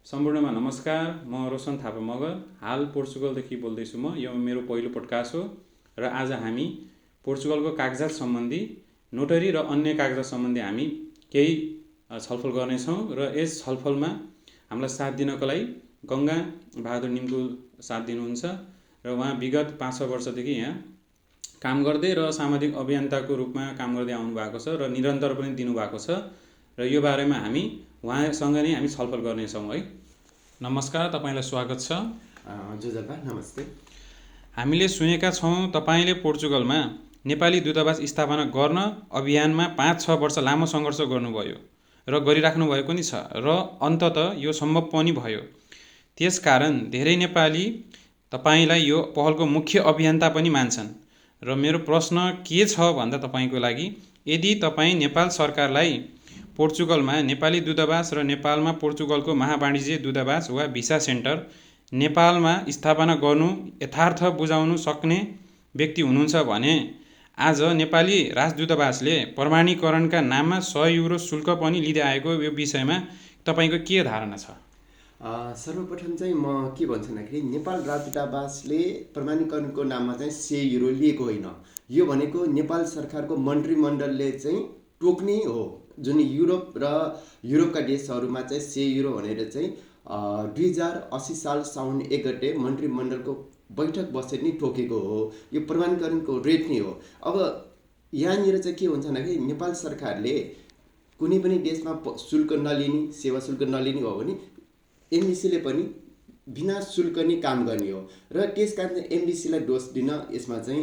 सम्पूर्णमा नमस्कार। म रोशन थापा मगर हाल पोर्चुगलदेखि बोल्दैछु। यो मेरो पहिलो पोडकास्ट हो र आज हामी पोर्चुगलको कागजात सम्बन्धी नोटरी र अन्य कागजात सम्बन्धी हामी केही छलफल गर्नेछौँ र यस छलफलमा हामीलाई साथ दिनको लागि गङ्गा बहादुर निम्कु साथ दिनुहुन्छ र उहाँ विगत 5-6 वर्षदेखि यहाँ काम गर्दै र सामाजिक अभियन्ताको रूपमा काम गर्दै आउनु भएको छ र निरन्तर पनि दिनुभएको छ र यो बारेमा हामी उहाँसँग नै हामी छलफल गर्नेछौँ है। नमस्कार, तपाईँलाई स्वागत छ। जुजलबा नमस्ते। हामीले सुनेका छौँ तपाईँले पोर्चुगलमा नेपाली दूतावास स्थापना गर्न अभियानमा 5-6 वर्ष लामो सङ्घर्ष गर्नुभयो र गरिराख्नु भएको नि छ र अन्ततः यो सम्भव पनि भयो। त्यसकारण धेरै नेपाली तपाईँलाई यो पहलको मुख्य अभियन्ता पनि मान्छन् र मेरो प्रश्न के छ भन्दा तपाईँको लागि, यदि तपाईँ नेपाल सरकारलाई पोर्चुगलमा नेपाली दूतावास र नेपालमा पोर्चुगलको महावाणिज्य दूतावास वा भिसा सेन्टर नेपालमा स्थापना गर्नु यथार्थ बुझाउनु सक्ने व्यक्ति हुनुहुन्छ भने आज नेपाली राजदूतावासले प्रमाणीकरणका नाममा 100 युरो शुल्क पनि लिँदै आएको यो विषयमा तपाईँको के धारणा छ? सर्वप्रथम चाहिँ म के भन्छु भन्दाखेरि नेपाल राजदूतावासले प्रमाणीकरणको नाममा चाहिँ 100 युरो लिएको होइन। यो भनेको नेपाल सरकारको मन्त्रीमण्डलले चाहिँ टोक्ने हो। जुन युरोपका देशहरूमा चाहिँ 100 युरो भनेर चाहिँ 2080 साल साउन 1 गते मन्त्रीमण्डलको बैठक बसेर नै टोकेको हो। यो प्रमाणीकरणको रेट नै हो। अब यहाँनिर चाहिँ के हुन्छ भन्दाखेरि नेपाल सरकारले कुनै पनि देशमा शुल्क नलिने, सेवा शुल्क नलिने हो भने एमबिसीले पनि बिना शुल्क नै काम गर्ने हो र त्यस कारण एमबिसीलाई दोष दिन यसमा चाहिँ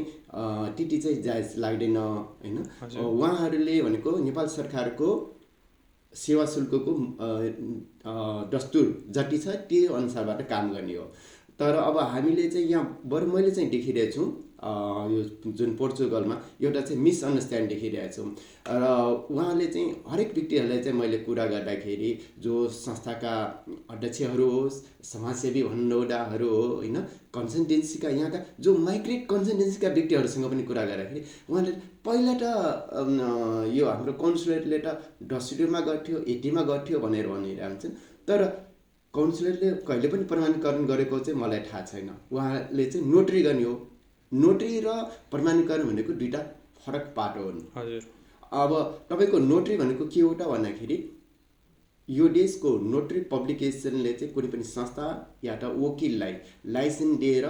त्यति चाहिँ जायज लाग्दैन हैन। उहाँहरूले भनेको नेपाल सरकारको सेवा शुल्कको दस्तुर जति छ त्यो अनुसारबाट काम गर्ने हो। तर अब हामीले चाहिँ यहाँ बरु मैले चाहिँ देखिरहेको छु यो जुन पोर्चुगलमा एउटा चाहिँ मिसअन्डरस्ट्यान्ड देखिरहेको छु र उहाँले चाहिँ हरेक व्यक्तिहरूलाई चाहिँ मैले कुरा गर्दाखेरि जो संस्थाका अध्यक्षहरू होस्, समाजसेवी भन्नुडाहरू हो होइन, कन्सल्टेन्सीका यहाँका जो माइग्रेट कन्सल्टेन्सीका व्यक्तिहरूसँग पनि कुरा गर्दाखेरि उहाँले पहिला त यो हाम्रो कन्सुलेटले त डस्टुमा गर्थ्यो, एटीमा गर्थ्यो भनेर भनिरहन्छन्। तर कन्सुलेटले कहिले पनि प्रमाणीकरण गरेको चाहिँ मलाई थाहा छैन। उहाँले चाहिँ नोटरी गर्ने हो। नोटरी र प्रमाणीकरण भनेको दुईवटा फरक पाटो हुन्। हजुर। अब तपाईँको नोटरी भनेको के हो त भन्दाखेरि यो देशको नोटरी पब्लिकेसनले चाहिँ कुनै पनि संस्था या त वकिललाई लाइसेन्स दिएर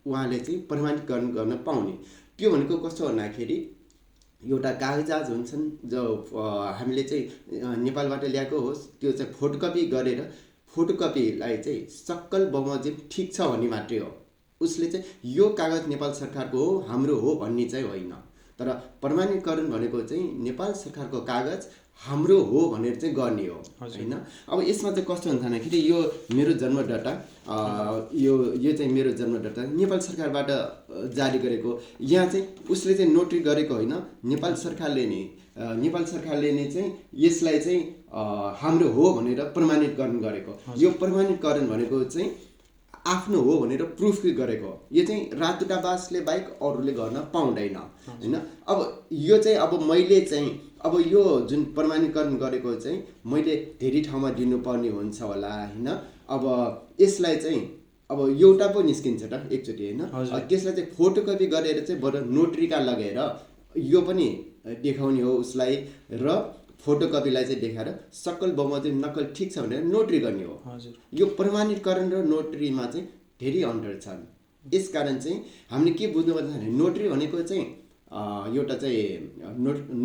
उहाँले चाहिँ प्रमाणीकरण गर्न पाउने। त्यो भनेको कस्तो भन्दाखेरि एउटा कागजात हुन्छन् जो हामीले चाहिँ नेपालबाट ल्याएको होस्, त्यो चाहिँ फोटोकपी गरेर फोटोकपीलाई चाहिँ सक्कल बमोजिम ठिक छ भन्ने मात्रै हो। उसले चाहिँ यो कागज नेपाल सरकारको हो, हाम्रो हो भन्ने चाहिँ होइन। तर प्रमाणीकरण भनेको चाहिँ नेपाल सरकारको कागज हाम्रो हो भनेर चाहिँ गर्ने हो हैन। अब यसमा चाहिँ कस्तो हुन्छ भन्दाखेरि यो मेरो जन्मदर्ता यो चाहिँ मेरो जन्मदर्ता नेपाल सरकारबाट जारी गरेको, यहाँ चाहिँ उसले चाहिँ नोटरी गरेको होइन। नेपाल सरकारले नै चाहिँ यसलाई चाहिँ हाम्रो हो भनेर प्रमाणीकरण गरेको। यो प्रमाणीकरण भनेको चाहिँ आफ्नो हो भनेर प्रुफ गरेको। यो चाहिँ राजदूतावासले बाहेक अरूले गर्न पाउँदैन हैन। अब यो चाहिँ अब मैले चाहिँ अब यो जुन प्रमाणीकरण गरेको चाहिँ मैले धेरै ठाउँमा दिनुपर्ने हुन्छ होला हैन। अब यसलाई चाहिँ अब एउटा पो निस्किन्छ त एकचोटि हैन। त्यसलाई चाहिँ फोटोकपी गरेर चाहिँ बरु नोटरीका लगेर यो पनि देखाउने हो उसलाई र फोटोकपीलाई चाहिँ देखाएर सक्कल बमोजिम नक्कल ठिक छ भनेर नोटरी गर्ने हो। यो प्रमाणीकरण र नोटरीमा चाहिँ धेरै अन्तर छन्। यसकारण चाहिँ हामीले के बुझ्नुपर्छ भने नोटरी भनेको चाहिँ एउटा चाहिँ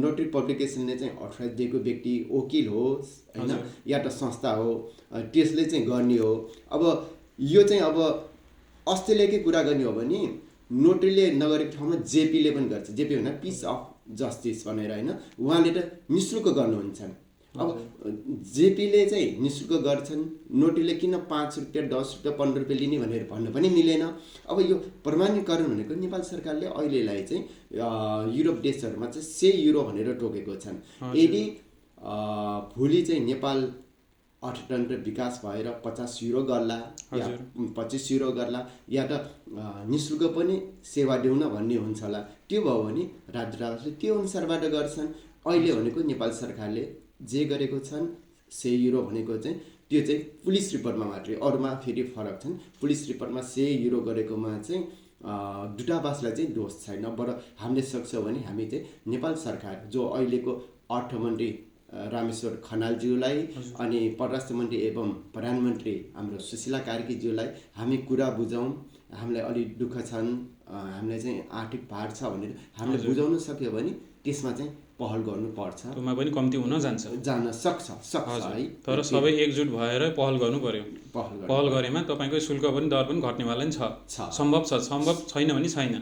नोटरी पब्लिकेसनले चाहिँ अथराइज दिएको व्यक्ति वकिल होस् होइन या त संस्था हो, त्यसले चाहिँ गर्ने हो। अब यो चाहिँ अब अस्ट्रेलियाकै कुरा गर्ने हो भने नोटरीले नगरेको ठाउँमा जेपीले पनि गर्छ। जेपी भनेर पिस अफ जस्टिस भनेर होइन, उहाँले त निःशुल्क गर्नुहुन्छ। अब जेपीले चाहिँ निःशुल्क गर्छन्, नोटरीले किन 5 रुपियाँ 10 रुपियाँ 15 रुपियाँ लिने भनेर भन्न पनि मिलेन। अब यो प्रमाणीकरण भनेको नेपाल सरकारले अहिलेलाई चाहिँ युरोप देशहरूमा चाहिँ 100 युरो भनेर टोकेको छन्। यदि भोलि चाहिँ नेपाल अर्थतन्त्र विकास भएर 50 युरो गर्ला या 25 युरो गर्ला या त निःशुल्क पनि सेवा देऊ न भन्ने हुन्छ होला। त्यो भयो भने राजदूतावासले त्यो अनुसारबाट गर्छन्। अहिले भनेको नेपाल सरकारले जे गरेको छन् 100 युरो भनेको चाहिँ त्यो चाहिँ पुलिस रिपोर्टमा मात्रै, अरूमा फेरि फरक छन्। पुलिस रिपोर्टमा €100 गरेकोमा चाहिँ दूतावासलाई चाहिँ दोष छैन। बरु हामीले सक्छौँ भने हामी चाहिँ नेपाल सरकार जो अहिलेको अर्थमन्त्री रामेश्वर खनालज्यूलाई अनि परराष्ट्र मन्त्री एवं प्रधानमन्त्री हाम्रो सुशीला कार्कीज्यूलाई हामी कुरा बुझौँ। हामीलाई अलिक दुःख छन्, हामीलाई चाहिँ आर्थिक भार छ भनेर हामीले बुझाउन सक्यो भने त्यसमा चाहिँ पहल गर्नुपर्छ। त्योमा पनि कम्ती हुन जान सक्छ है। तर सबै एकजुट भएर पहल गर्नु पर्यो। पहल गरेमा तपाईँको शुल्क पनि दर पनि घट्नेवाला नि छ। सम्भव छैन भने छैन।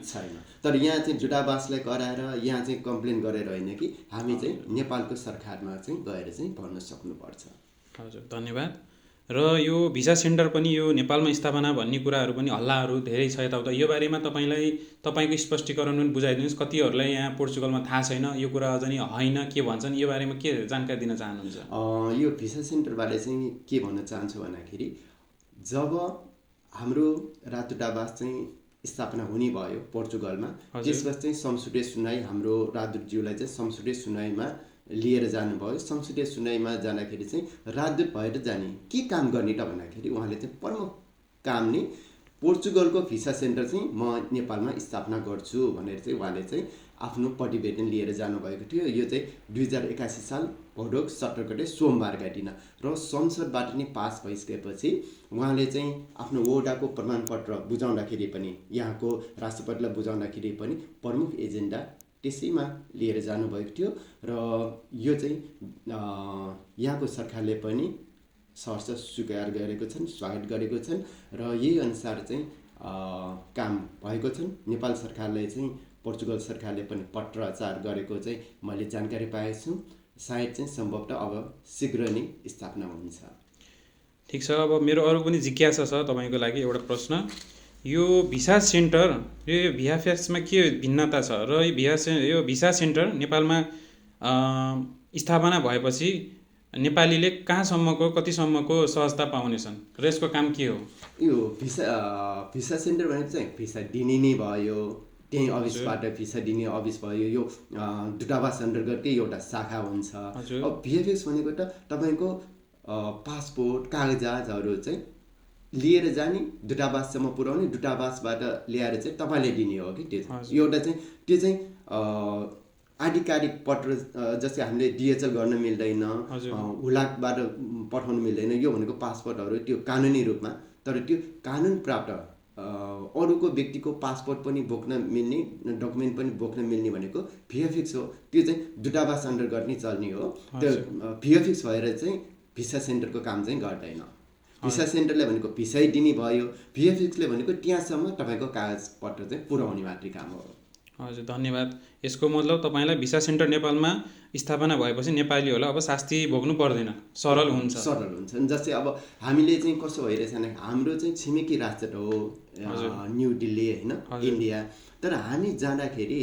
तर यहाँ चाहिँ दूतावासलाई कराएर यहाँ चाहिँ कम्प्लेन गरेर होइन कि हामी चाहिँ नेपालको सरकारमा चाहिँ गएर चाहिँ भन्न सक्नुपर्छ। हजुर, धन्यवाद। र यो भिसा सेन्टर पनि यो नेपालमा स्थापना भन्ने कुराहरू पनि हल्लाहरू धेरै छ यताउता। यो बारेमा तपाईँको स्पष्टीकरण पनि बुझाइदिनुहोस्। कतिहरूलाई यहाँ पोर्चुगलमा थाहा छैन, यो कुरा अझ नि होइन के भन्छन्, यो बारेमा के जानकारी दिन चाहनुहुन्छ? यो भिसा सेन्टरबारे चाहिँ के भन्न चाहन्छु भन्दाखेरि जब हाम्रो राजदूतावास चाहिँ स्थापना हुने भयो पोर्चुगलमा, त्यसपछि चाहिँ संसदीय सुनाइ हाम्रो राजदूतज्यूलाई चाहिँ संसदीय सुनाइमा लिएर जानुभयो। संसदीय सुनाइमा जाँदाखेरि चाहिँ राजदूत भएर जाने के काम गर्ने त भन्दाखेरि उहाँले चाहिँ प्रमुख काम नै पोर्चुगलको भिसा सेन्टर चाहिँ म नेपालमा स्थापना गर्छु भनेर चाहिँ उहाँले चाहिँ आफ्नो प्रतिवेदन लिएर जानुभएको थियो। यो चाहिँ 2081 साल भदौ 17 गते सोमबारका दिन र संसदबाट नै पास भइसकेपछि उहाँले चाहिँ आफ्नो वडाको प्रमाणपत्र बुझाउँदाखेरि पनि, यहाँको राष्ट्रपतिलाई बुझाउँदाखेरि पनि प्रमुख एजेन्डा त्यसैमा लिएर जानुभएको थियो। र यो चाहिँ यहाँको सरकारले पनि सहर्ष स्वीकार गरेको छन्, स्वागत गरेको छन् र यही अनुसार चाहिँ काम भएको छन्। नेपाल सरकारले चाहिँ पोर्चुगल सरकारले पनि पत्राचार गरेको चाहिँ मैले जानकारी पाएको छु। सायद चाहिँ सम्भवतः अब शीघ्र नै स्थापना हुन्छ। ठिक छ। अब मेरो अरू पनि जिज्ञासा छ तपाईँको लागि एउटा प्रश्न। यो भिसा सेन्टर यो भिएफएसमा के भिन्नता छ र यो भिसा सेन्टर नेपालमा स्थापना भएपछि नेपालीले कहाँसम्मको कतिसम्मको सहजता पाउनेछन् र यसको काम के हो? यो भिसा सेन्टर भनेको चाहिँ भिसा दिने नै भयो, त्यही अफिसबाट भिसा दिने अफिस भयो। यो दूतावास अन्तर्गतकै एउटा शाखा हुन्छ। अब भिएफएस भनेको त तपाईँको पासपोर्ट कागजातहरू चाहिँ लिएर जाने, दूतावाससम्म पुर्याउने, दूतावासबाट ल्याएर चाहिँ तपाईँले दिने हो कि त्यो एउटा चाहिँ त्यो चाहिँ आधिकारिक पत्र जस्तै हामीले डिएचएल गर्न मिल्दैन, हुलाकबाट पठाउनु मिल्दैन। यो भनेको पासपोर्टहरू त्यो कानुनी रूपमा, तर त्यो कानुन प्राप्त अरूको व्यक्तिको पासपोर्ट पनि बोक्न मिल्ने, डकुमेन्ट पनि बोक्न मिल्ने भनेको भिएफएक्स हो। त्यो चाहिँ दूतावास अन्तर्गत नै चल्ने हो। त्यो भिएफएक्स भएर चाहिँ भिसा सेन्टरको काम चाहिँ गर्दैन। भिसा सेन्टरले भनेको भिसै दिने भयो, भिएफएक्सले भनेको त्यहाँसम्म तपाईँको कागजपत्र चाहिँ पुर्याउने मात्रै काम हो। हजुर, धन्यवाद। यसको मतलब तपाईँलाई भिसा सेन्टर नेपालमा स्थापना भएपछि नेपालीहरूलाई अब शास्ति भोग्नु पर्दैन, सरल हुन्छ। जस्तै अब हामीले चाहिँ कस्तो भइरहेछ भने हाम्रो चाहिँ छिमेकी राष्ट्र हो न्यू दिल्ली होइन, इन्डिया। तर हामी जाँदाखेरि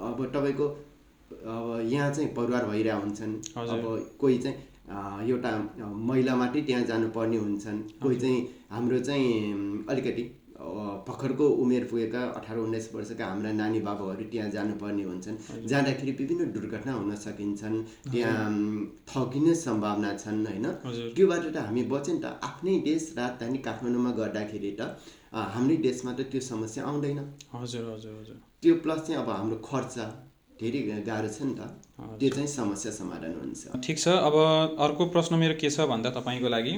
अब तपाईँको अब यहाँ चाहिँ परिवार भइरहेको हुन्छन्। अब कोही चाहिँ एउटा महिला मात्रै त्यहाँ जानुपर्ने हुन्छन्, कोही चाहिँ हाम्रो चाहिँ अलिकति भर्खरको उमेर पुगेका 18-19 वर्षका हाम्रा नानी बाबुहरू त्यहाँ जानुपर्ने हुन्छन्। जाँदाखेरि विभिन्न दुर्घटना हुन सकिन्छन्, त्यहाँ ठगिने सम्भावना छन् होइन। त्योबाट त हामी बच्यौँ त। आफ्नै देश राजधानी काठमाडौँमा गर्दाखेरि त हाम्रै देशमा त त्यो समस्या आउँदैन। त्यो प्लस चाहिँ अब हाम्रो खर्च धेरै गाह्रो छ नि त, त्यो चाहिँ समस्या समाधान हुन्छ। ठिक छ। अब अर्को प्रश्न मेरो के छ भन्दा तपाईँको लागि,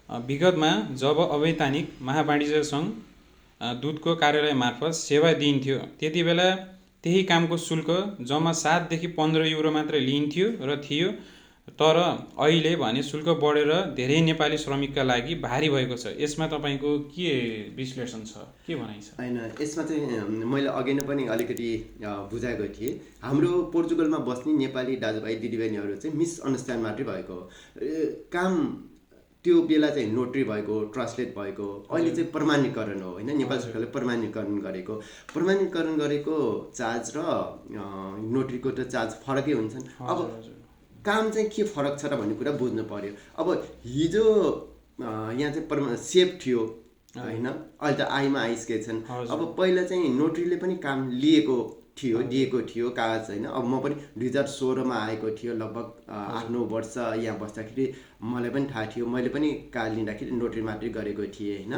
विगतमा जब अवैधानिक महावाणिज्य सङ्घ दूतको कार्यालय मार्फत सेवा दिइन्थ्यो त्यति बेला त्यही कामको शुल्क जम्मा 7 देखि 15 युरो मात्र लिइन्थ्यो र थियो। तर अहिले भने शुल्क बढेर धेरै नेपाली श्रमिकका लागि भारी भएको छ। यसमा तपाईँको के विश्लेषण छ, के भनाइ छ? होइन, यसमा चाहिँ मैले अघि नै पनि अलिकति बुझाएको थिएँ। हाम्रो पोर्चुगलमा बस्ने नेपाली दाजुभाइ दिदीबहिनीहरू चाहिँ मिसअन्डरस्ट्यान्ड मात्रै भएको काम, त्यो बेला चाहिँ नोटरी भएको, ट्रान्सलेट भएको, अहिले चाहिँ प्रमाणीकरण हो होइन। नेपाल सरकारले प्रमाणीकरण गरेको चार्ज र नोटरीको त चार्ज फरकै हुन्छन्। अब काम चाहिँ के फरक छ र भन्ने कुरा बुझ्नु पर्यो। अब हिजो यहाँ चाहिँ सेफ थियो होइन, अहिले त आइमा आइसकेछन्। अब पहिला चाहिँ नोटरीले पनि काम लिएको थियो, दिएको थियो कागज होइन। अब म पनि 2016मा आएको थियो, लगभग 8-9 वर्ष यहाँ बस्दाखेरि मलाई पनि थाहा थियो। मैले पनि कार लिँदाखेरि नोटरी मात्रै गरेको थिएँ होइन।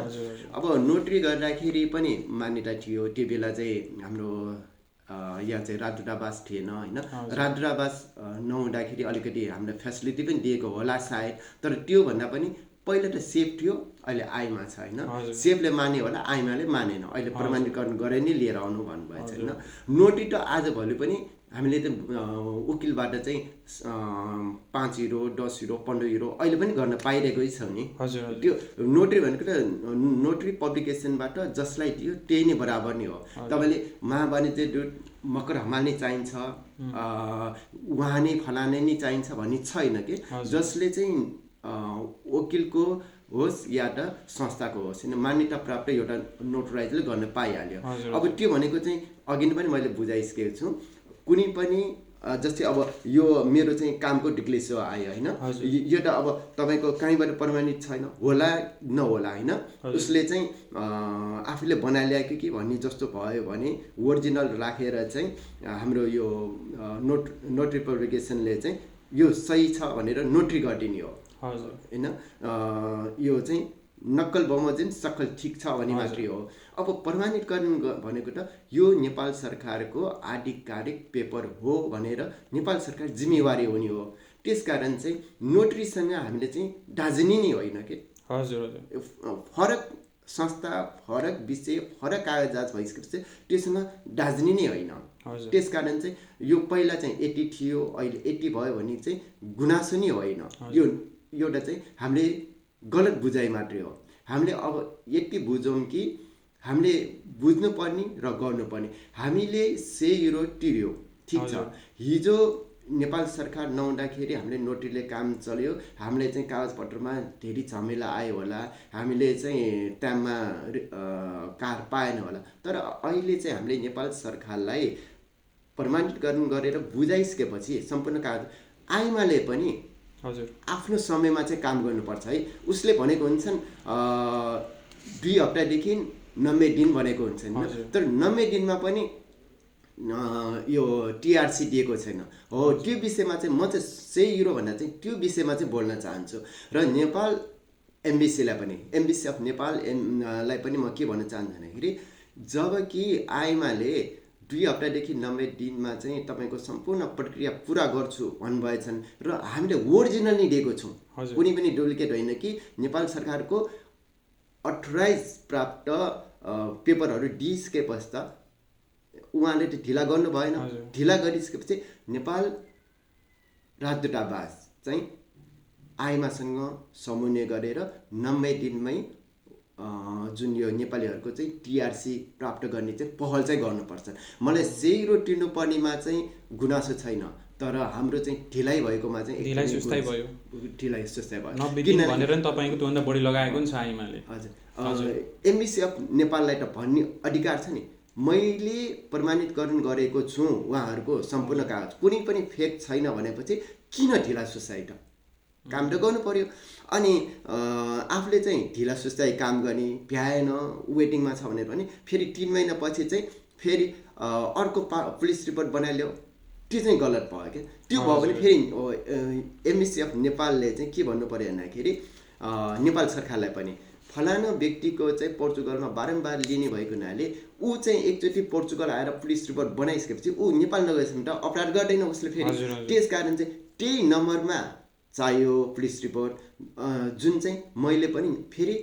अब नोटरी गर्दाखेरि पनि मान्यता थियो त्यो बेला चाहिँ हाम्रो यहाँ चाहिँ राजदूतावास थिएन होइन। राजदूतावास नहुँदाखेरि अलिकति हामीलाई फेसिलिटी पनि दिएको होला सायद, तर त्योभन्दा पनि पहिला त सेफ थियो, अहिले आइमा छ होइन। सेफले माने होला, आइमाले मानेन, अहिले प्रमाणीकरण गरेर नै लिएर आउनु भन्नुभएको छ होइन। नोटरी त आजभोलि पनि हामीले त वकिलबाट चाहिँ 5 युरो 10 युरो 15 युरो अहिले पनि गर्न पाइरहेकै छौँ नि। त्यो नोटरी भनेको त नोटरी पब्लिकेसनबाट जसलाई दियो त्यही नै बराबर नै हो। तपाईँले महावाणिज्य दूत मकर हमाल नै चाहिन्छ, उहाँ नै फलाने नै चाहिन्छ भन्ने छैन कि। जसले चाहिँ वकिलको होस् या त संस्थाको होस् होइन, मान्यता प्राप्त एउटा नोटराइजले गर्न पाइहाल्यो। अब त्यो भनेको चाहिँ अघि नै पनि मैले बुझाइसकेको छु। कुनै पनि जस्तै अब यो मेरो चाहिँ कामको डिक्लेरेसन आयो होइन, यो त अब तपाईँको कहीँबाट प्रमाणित छैन होला नहोला होइन। उसले चाहिँ आफूले बनाइल्याएको कि भन्ने जस्तो भयो भने ओरिजिनल राखेर चाहिँ हाम्रो यो नोटरी पब्लिकेसनले चाहिँ यो सही छ भनेर नोटरी गरिदिने हो होइन। यो चाहिँ नक्कल बमोजिम सक्कल ठिक छ भने मात्रै हो। अब प्रमाणीकरण भनेको त यो नेपाल सरकारको आधिकारिक पेपर हो भनेर नेपाल सरकार जिम्मेवारी हुने हो। त्यसकारण चाहिँ नोटरीसँग हामीले चाहिँ दार्जिलिङ नै होइन कि। फरक संस्था, फरक विषय, फरक कागजात भइसकेपछि त्योसँग दार्जिलिङ नै होइन। त्यसकारण चाहिँ यो पहिला चाहिँ 80 थियो, अहिले 80 भयो भने चाहिँ गुनासो नै होइन। यो एउटा चाहिँ हामीले गलत बुझाइ मात्रै हो। हामीले अब यति बुझौँ कि हामीले बुझ्नुपर्ने र गर्नुपर्ने। हामीले 100 युरो तिर्यो, ठिक छ। हिजो नेपाल सरकार नहुँदाखेरि हामीले नोटरीले काम चल्यो, हामीले चाहिँ कागजपत्रमा धेरै झमेला आयो होला, हामीले चाहिँ टाइममा कार पाएन होला। तर अहिले चाहिँ हामीले नेपाल सरकारलाई प्रमाणीकरण गरेर बुझाइसकेपछि सम्पूर्ण कागज आइमाले पनि आफ्नो समयमा चाहिँ काम गर्नुपर्छ है। उसले भनेको हुन्छन् 2 हप्तादेखि 90 दिन भनेको हुन्छ नि, तर 90 दिनमा पनि यो टिआरसी दिएको छैन हो। त्यो विषयमा चाहिँ म चाहिँ 100 युरो भन्दा चाहिँ त्यो विषयमा चाहिँ बोल्न चाहन्छु। र नेपाल एम्बेसीलाई पनि, एम्बेसी अफ नेपाल लाई पनि म के भन्न चाहन्छु भन्दाखेरि, जब कि आइमाले 2 हप्तादेखि 90 दिनमा चाहिँ तपाईँको सम्पूर्ण प्रक्रिया पुरा गर्छु भन्नुभएछन् र हामीले ओरिजिनल नै दिएको छौँ, कुनै पनि डुप्लिकेट होइन कि। नेपाल सरकारको अथराइज प्राप्त पेपरहरू दिइसकेपछि त उहाँले त ढिला गर्नु भएन। ढिला गरिसकेपछि नेपाल राजदूतावास चाहिँ आइमासँग समन्वय गरेर 90 दिनमै जुन यो नेपालीहरूको चाहिँ टिआरसी प्राप्त गर्ने चाहिँ पहल चाहिँ गर्नुपर्छ। मलाई 100 युरो तिर्नुपर्नेमा चाहिँ गुनासो छैन, तर हाम्रो चाहिँ ढिलाइ भएकोमा चाहिँ ढिलाइ सुस्ताइ भयो। 90 दिन भनेर नि तपाईँको त्योभन्दा बढी लगाएको नि छ आइमाले। हजुर, एम्बेसी अफ नेपाललाई त भन्ने अधिकार छ नि। मैले प्रमाणीकरण गरेको छु उहाँहरूको सम्पूर्ण कागज, कुनै पनि फेक छैन भनेपछि किन ढिला सुस्ताइ त? काम त गर्नु पर्यो। अनि आफूले चाहिँ ढिला सुस्ताइ काम गर्ने, भ्याएन, वेटिङमा छ भनेर भने फेरि 3 महिनापछि चाहिँ फेरि अर्को पुलिस रिपोर्ट बनाइल्यो, त्यो चाहिँ गलत भयो क्या। त्यो भयो भने फेरि एम्बेसी अफ नेपालले चाहिँ के भन्नु पर्यो भन्दाखेरि नेपाल सरकारलाई पनि फलाना व्यक्तिको चाहिँ पोर्चुगलमा बारम्बार लिने भएको हुनाले ऊ चाहिँ एकचोटि पोर्चुगल आएर पुलिस रिपोर्ट बनाइसकेपछि ऊ नेपाल नगएसम्म त अपराध गर्दैन उसले फेरि। त्यस कारण चाहिँ त्यही नम्बरमा चाहियो पुलिस रिपोर्ट, जुन चाहिँ मैले पनि फेरि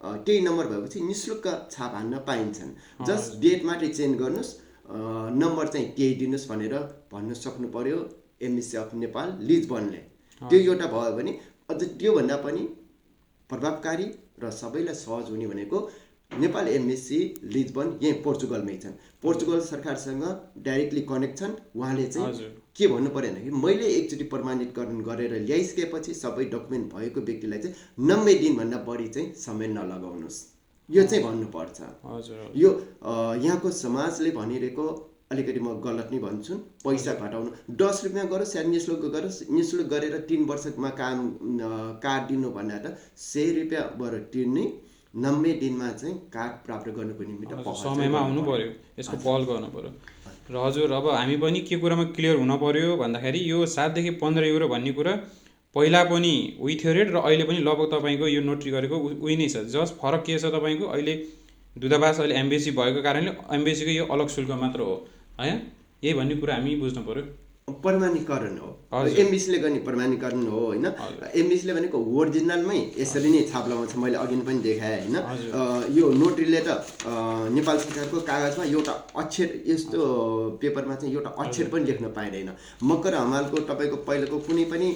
त्यही नम्बर भएपछि निःशुल्क छाप हान्न पाइन्छन्। जस्ट डेट मात्रै चेन्ज गर्नुहोस्, नम्बर चाहिँ त्यही दिनुहोस् भनेर भन्नु सक्नु पर्यो एम्बेसी अफ नेपाल लिजबनले। त्यो एउटा भयो भने अझ त्योभन्दा पनि प्रभावकारी र सबैलाई सहज हुने भनेको नेपाल एम्बेसी लिजबन यहीँ पोर्चुगलमै छन्। पोर्चुगल सरकारसँग डाइरेक्टली कनेक्ट छन्। उहाँले चाहिँ के भन्नु पर्यो भन्दाखेरि मैले एकचोटि प्रमाणीकरण गरेर ल्याइसकेपछि सबै डकुमेन्ट भएको व्यक्तिलाई चाहिँ 90 दिनभन्दा बढी चाहिँ समय नलगाउनुहोस्, यो चाहिँ भन्नुपर्छ। यो यहाँको समाजले भनिरहेको अलिकति म गलत नै भन्छु, पैसा घटाउनु 10 रुपियाँ गरोस् या निःशुल्क गरोस्, निःशुल्क गरेर 3 वर्षमा काम काटिदिनु भन्दा त 100 रुपियाँ बरु तिर्ने, 90 दिनमा चाहिँ कार्ड प्राप्त गर्नुको निमित्त समयमा आउनु पर्यो, यसको पहल गर्नु पर्यो। र हजुर अब हामी पनि के कुरामा क्लियर हुन पर्यो भन्दाखेरि यो 7 देखि 15 युरो भन्ने कुरा पहिला पनि उही थियो रेट र अहिले पनि लगभग तपाईँको यो नोटरी गरेको उही नै छ। जस्ट फरक के छ तपाईँको अहिले दूतावास अहिले एम्बेसी भएको कारणले एम्बेसीको यो अलग शुल्क मात्र हो है, यही भन्ने कुरा हामी बुझ्नु पर्यो। प्रमाणीकरण हो, एमबिसीले गर्ने प्रमाणीकरण हो होइन। एमबिसीले भनेको ओरिजिनलमै यसरी नै छाप लगाउँछ, मैले अघि पनि देखाएँ होइन। यो नोटरीले त नेपाल सरकारको कागजमा एउटा अक्षर यस्तो पेपरमा चाहिँ एउटा अक्षर पनि लेख्न पाइँदैन। मकर हमालको तपाईँको पहिलाको कुनै पनि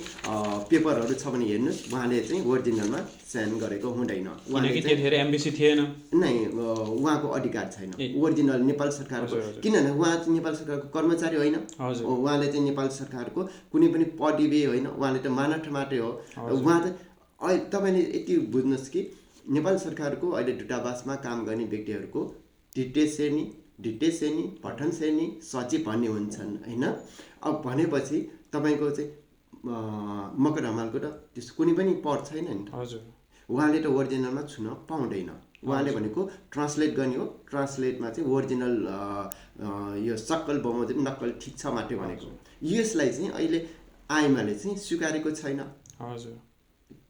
पेपरहरू छ भने हेर्नुहोस्, उहाँले चाहिँ ओरिजिनलमा साइन गरेको हुँदैन, उहाँले त्यतिखेर एम्बेसी थिएन नै, उहाँको अधिकार छैन ओरिजिनल नेपाल सरकारको, किनभने उहाँ चाहिँ नेपाल सरकारको कर्मचारी होइन, उहाँले चाहिँ नेपाल सरकारको कुनै पनि पदवी होइन, उहाँले त मानठ मात्रै हो। उहाँ त तपाईँले यति बुझ्नुहोस् कि नेपाल सरकारको अहिले दूतावासमा काम गर्ने व्यक्तिहरूको द्वितीय श्रेणी, प्रथम श्रेणी, सचिव भन्ने हुन्छन् होइन। अब भनेपछि तपाईँको चाहिँ मकर हमालको त त्यस्तो कुनै पनि पद छैन नि त, उहाँले त ओरिजिनलमा छुन पाउँदैन। उहाँले भनेको ट्रान्सलेट गर्ने हो, ट्रान्सलेटमा चाहिँ ओरिजिनल यो सक्कल बमोजिम नक्कल ठिक छ मात्रै भनेको। यसलाई चाहिँ अहिले आइमाले चाहिँ स्वीकारेको छैन,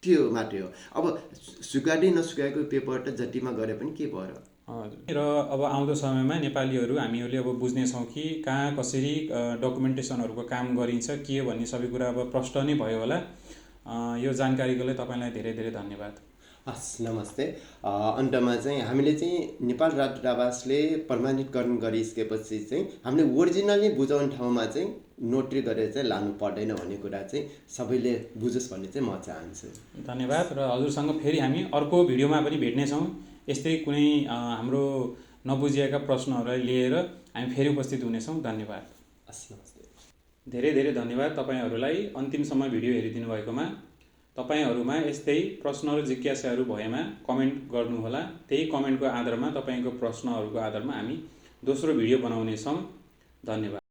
त्यो मात्रै हो। अब स्वीकार्दै नस्वीकारेको पेपर त जतिमा गरे पनि के भयो र अब आउँदो समयमा नेपालीहरू हामीहरूले अब बुझ्नेछौँ कि कहाँ कसरी डकुमेन्टेसनहरूको काम गरिन्छ के हो भन्ने सबै कुरा अब प्रष्ट नै भयो होला। यो जानकारीको लागि तपाईँलाई धेरै धेरै धन्यवाद। हस्, नमस्ते। अन्तमा चाहिँ हामीले चाहिँ नेपाल दूतावासले प्रमाणीकरण गरिसकेपछि चाहिँ हामीले ओरिजिनली बुझाउने ठाउँमा चाहिँ नोटरी गरेर चाहिँ लानु पर्दैन भन्ने कुरा चाहिँ सबैले बुझोस् भन्ने चाहिँ म चाहन्छु। धन्यवाद। र हजुरसँग फेरि हामी अर्को भिडियोमा पनि भेट्नेछौँ। यस्तै कुनै हाम्रो नबुझिएका प्रश्नहरूलाई लिएर हामी फेरि उपस्थित हुनेछौँ। धन्यवाद। हस्, नमस्ते। धेरै धेरै धन्यवाद तपाईँहरूलाई अन्तिमसम्म भिडियो हेरिदिनु भएकोमा। तपाईँहरूमा यस्तै प्रश्न र जिज्ञासाहरू भएमा कमेन्ट गर्नुहोला। त्यही कमेन्टको आधारमा तपाईँको प्रश्नहरूको आधारमा हामी दोस्रो भिडियो बनाउनेछौँ। धन्यवाद।